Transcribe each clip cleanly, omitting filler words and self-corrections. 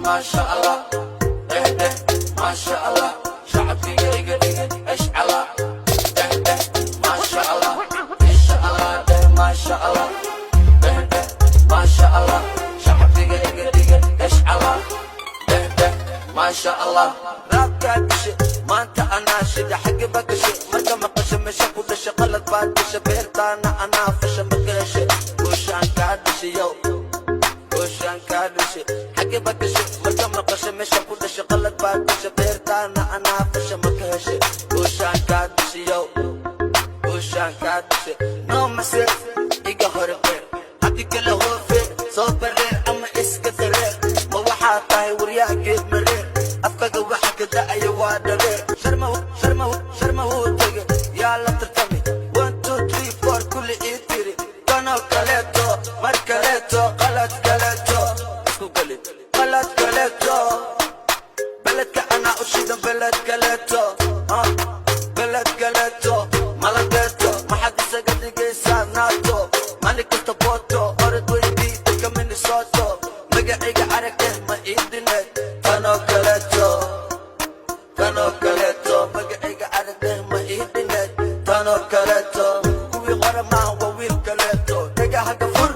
Maasha Allah, dheh dheh, maasha Allah. Shacabkiga iga dhigay eshcala. Dheh dheh, maasha Allah. Insha Allah, dheh, maasha Allah. Dheh dheh, maasha Allah. Shacabkiga iga dhigay eshcala. Dheh dheh, maasha Allah. Raabkaa dishe maanta, anaa shida xagge ba gashe. Marka maqasho meesha ku dhasha, qalad baad gasha. Beertaana anaa fasha, ma gashe. Gooshaan kaa dhishayow, gooshaan kaa dhishe, xagge ba gashe. Marka maqasho meesha ku dhasha, qalad baad gasha. Beertaana anaa fasha, ma ka heshe. Gooshaan kaa dhishayow, gooshaan kaa dhishe. No mase iga hore beer, haddii kale hoofe soo bareer ama iska dareer. Ma waxaa tahay waryaha geed mareer? Afkaga waxa ka da'aya waa dhareer. Sharma, Sharma, Sharma wuu tege, yaa la tartami? One, two, three, four, kulli ii tiri. Kanoo kaleeto, mar kaleeto, qalad kaleeto isku geli, qalad kaleeto. Beledka anaa u shidan, beled kaleeto, ah, beled kaleeto maladeeto. Maxaad isaga dhigaysaa naato? Maalin kasta booto orod weydii dadka Minnesota. Magacayga arag eh, ma ii dhineed. Tanoo kaleeto, tanoo kaleeto. Magacayga arag eh, ma ii dhineed. Tanoo kaleeto kuwii qora maaha, waa wiil kaleeto. Dhagahaga fur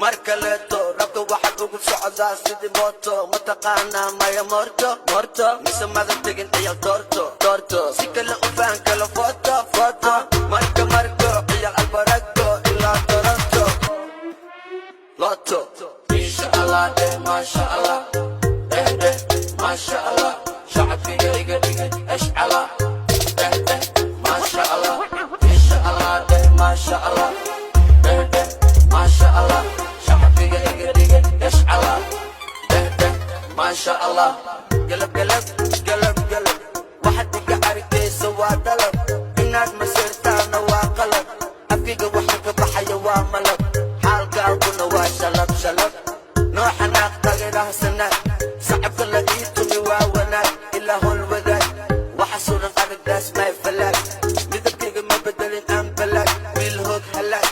mar kaleeto. Rabka waxaad ugu socdaa sidii mooto. Mataqaanaa maya morto morto, mise mada tegin ciyaal toorto toorto? Si kale u fahan kala foto foto. Marka marko ciyaal Albarago ilaa Toronto loto. Insha Allah, dheh, maasha Allah. Dheh dheh, maasha Allah. Shacabkiga iga dhigay eshcala. Dheh dheh, maasha Allah. Insha Allah, dheh, maasha Allah. Dheh dheh, maasha Allah. Shacabkiga iga dhigay eshcala. Dheh dheh, maasha Allah. Galab galab galab galab, waxaad iga arkaysa waa dalab. Inaad masirtaana waa qalab. Afkiga waxa ka baxaya waa malab, xaalkaaguna waa shalab shalab. Noo xanaaq taageerahsanaag, sacabka la ii tumi waa wanaag. Ilaa hol wadaag waxa suran aragdaas my flag. Midabkayga ma bedelin, aan balaag wiil hoog halaag.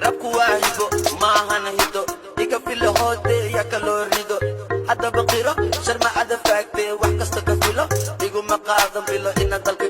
Rabku waa hibo, maahana hido. Iga filo hoodeeya kaloo rido. Haddaba qiro, Sharma ada faagtee. Wax kasta ka filo, iguma qaadan bilo inaad dalka.